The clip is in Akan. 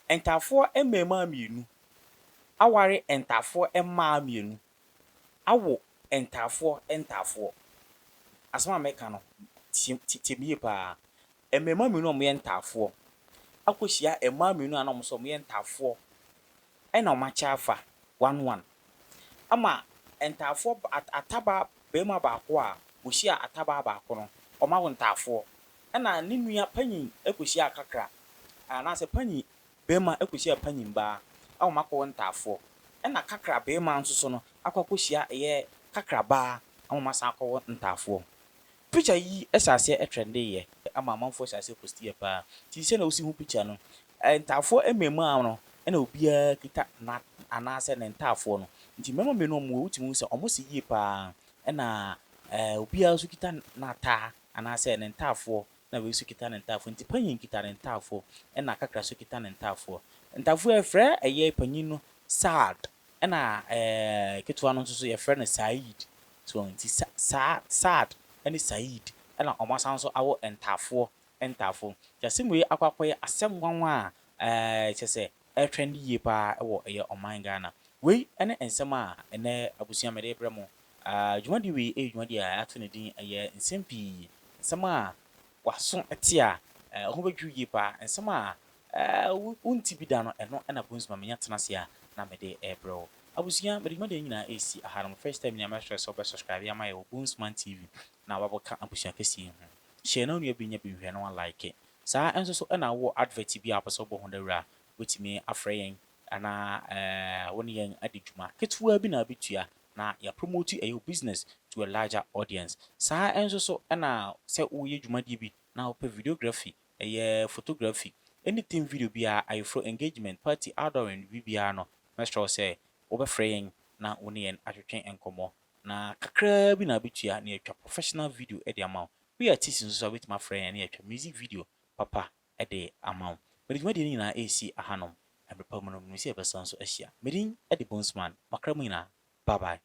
Ntaafoɔ mmarimaa mmienu aware ntaafoɔ mmaa mmienu awo ntaafoɔ ntaafoɔ. Asɛm a meka no, tie tie me yie paa. Mmarimaa mmienu a wɔyɛ ntaafoɔ akɔhyia mmaa mmienu a na wɔn nso wɔyɛ ntaafoɔ ɛna wɔakyɛ afa one one ama ntaafoɔ atabaa barima baako a ɔhyia atabaa baako no, wɔawo ntaafoɔ. Ɛna ne nua panyin kɔhyia kakra anaasɛ panyin barima kɔhyia panyin baa a wɔakɔwo ntaafoɔ. Ɛna kakra barima nso so no akɔ akɔhyia ɛyɛ kakra baa ama wɔasan akɔwo ntaafoɔ. Picture yi hyɛ aseɛ trendeeɛ ama amanfoɔ hyɛ aseɛ postiiɛ paa. Nti sɛdeɛ wosi hu picture no, ntaafoɔ mmarimaa no ɛna obiara kita na anaasɛ ne ntaafoɔ no. Nti mmarima mmienu a wɔwɔ wotumi hu sɛ wɔsi yie paa ɛna obiara nso kita n'ataa anaasɛ ne ntaafoɔ na wei nso kita ne ntaafoɔ. Nti panyin kita ne ntaafoɔ ɛna kakra nso kita ne ntaafoɔ. Ntaafoɔ yɛfrɛ ɛyɛ panyin no Saad ɛna ketewa no nso so yɛfrɛ no Said. So nti sa Saad ɛne Said ɛna wɔn asan nso awo ntaafoɔ ntaafoɔ. Nti asɛm wei akɔ akɔyɛ asɛm nwanwa a kyerɛ sɛ ɛretrend yie paa ɛwɔ ɛyɛ ɔman Ghana. Wei ɛne nsɛm a ɛnɛ abusua mede rebrɛ mo. Dwumadie wei ɛyɛ dwumadie a yɛato ne din ɛyɛ Nsɛm Pii. Nsɛm a waso te a ho bɛdwiri yie paa. Nsɛm a wonte bi da no, ɛno ɛna Bonsma menya tena ase a na mede ɛrebrɛ wo. Abusua, mede dwumadie nyinaa ɛresi aha no. First time nyinaa mɛsrɛ sɛ wobɛ subscribe ama yɛ wɔ Bonsman TV na wabɛka abusua kɛseɛ yi ho. Hyɛ na wo nua bi nya bi nhwɛ na walike. Saa nso so ɛna wowɔ advert bi a wopɛ sɛ wobɔ ho dawuro a, wobɛtumi afrɛ yɛn anaa wo ne yɛn adi dwuma. Ketewa bi na wobɛtua na yɛapromote ɛyɛ wo business to a larger audience. Saa nso so ɛna sɛ woyɛ dwumadie bi na wopɛ videography, ɛyɛ photography, anything video biara, ayeforo, engagement, party, outdooring, biribiara no, mɛsrɛ wo sɛ wobɛfrɛ yɛn na wo ne yɛn atwetwe nkɔmmɔ. Na kakraa bi na wobɛtua na yɛatwa professional video de ama wo. Woyɛ artist nso so a, wobɛtumi afrɛ yɛn na yɛatwa music video papa de ama wo. Mede dwumadie no nyinaa ɛresi ahanom. Mmerɛ pa mu no, menim sɛ yɛbɛsan so ahyia. Me din de Bonsman. Makra mu nyinaa. Bye bye.